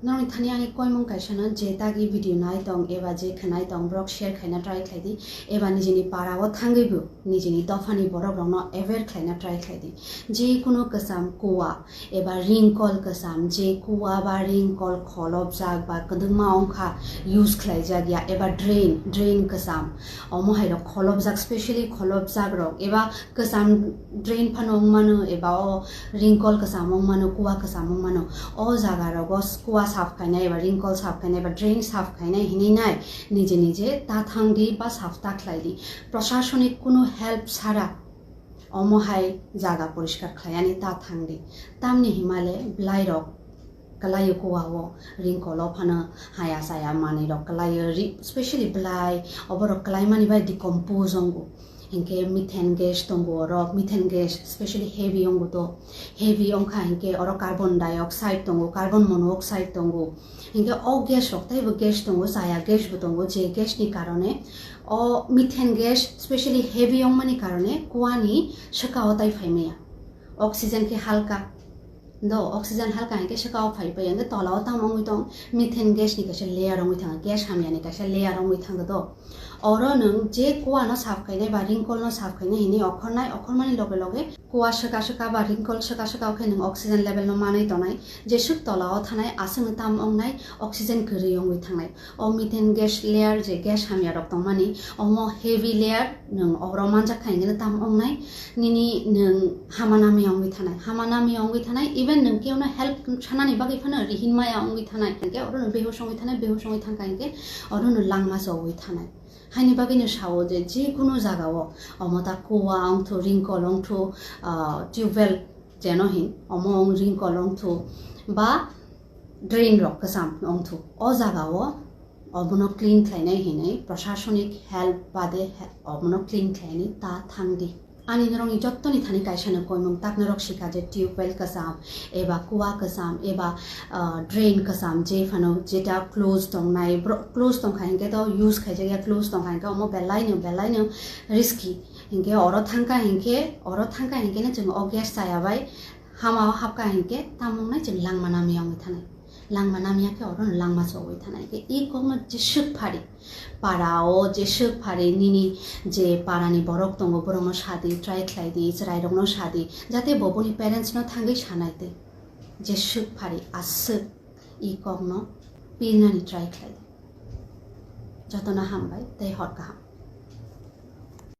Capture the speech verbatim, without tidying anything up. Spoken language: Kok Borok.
Norokni thani ani koimung kaisa no, je tagi video nai tong eba je khnai tong, borok share khaina try khlai di, eba nijini para o thangwi bo nijini dophani borok rokno aware khlaina try khlai di. Je kunu kwcham kua eba ringkol kwcham, je kua ba ringkol kholopjak ba kwdwkma wngkha use khlaijak ya, eba drain, drain kwcham, omo hai rok kholopjak, specially kholopjak rok eba kwcham drain phano wng mano, eba o ringkol kwcham wng mano, kua kwcham wng mano. O jaga rogo kua saf khainai eba ringkol saf khainai eba drain saf khainai hinwi nai nije nije ta thang di ba saf ta khlai di. Prashasonik kunu help sara omo hai jaga poriskar khlai ani ta thang di. Tamni himale bwlai rok kwlaio kua o, ringkol o phano haya chaya manwi rok kwlaio, ri-, specially bwlai, oborok kwlaimani bai decompose wngo. Hinkhe methane gas tongo oro, methane gas specially heavy wngo to, heavy wngkha hinkhe oro carbon dioxide tongo, carbon monoxide tongo, hinkhe o gas rok teibo gas tongo, chaya gas bo tongo, je gas ni karone o methane gas specially heavy wngmani karone kuani swka o tai phaimaya, oxygen khe halka. Do, oxygen halka hinkhe swka o phai phai, hinkhe tola o tamo wngwi tong, methane gas ni kaisa layer wngwi thango, gas hamya ni kaisa layer wngwi thango do. Oro nwng je kua no saf khainai ba ringkol no saf khainai hinwi okhornai, okhormani loge loge kua swka swka ba ringkol swka swka o khe nwng oxygen level no manwi tonai, jeswk tola o thanai aswk no tam wngnai, oxygen kwrwi wngwi thangnai. O methane gas layer je gas hamya rok tongmani, omo heavy layer nwng oro manjak kha hinkhe tam wngnai, nini nwng hama nami wngwi thanai, hama nami wngwi thanai, even nwng keo no help sanani bagwi phano rihin maya wngwi thanai, hinkhe oro nwng behush wngwi thanai, behush wngwi thangkha hinkhe oro nwng langma chogwi thanai. Haini bagwi no sao je, je kunu jaga o, omo ta kua wngthu, ringkol wngthu, ah, tubewell jeno hin, omo wng ringkol wngthu, ba drain rok kwcham wngthu, o jaga o obono clean khlainai hinwi prashasonik help bade he-, obono clean khlainai ta thang di. Ani norokni jottoni thani kaisa no koimung tak norok sikha je tubewell kwcham eba kua kwcham eba, ah, drain kwcham je phano jeta close tongnai, bro-, close tongkha hinkhe to use khaijak ya, close tongkha hinkhe omo belai no, belai no risky. Hinkhe oro thangkha hinkhe, oro thangkha hinkhe no chwng o gas chaya bai hama o hapkha hinkhe tamung nai chwng langma nami wngwi thanai, langma namya khe oro no langma chogwi thanai. Hinkhe i kokno jeswk phari, para o jeswk phari nini je para ni borok tongo, borok no sadi, try khlai di, chwrai rok no sadi, jate bo boni parents no thangwi sanai tei jeswk phari aswk i kokno pilnani try khlai di. Jotono hambai tei hor kaham.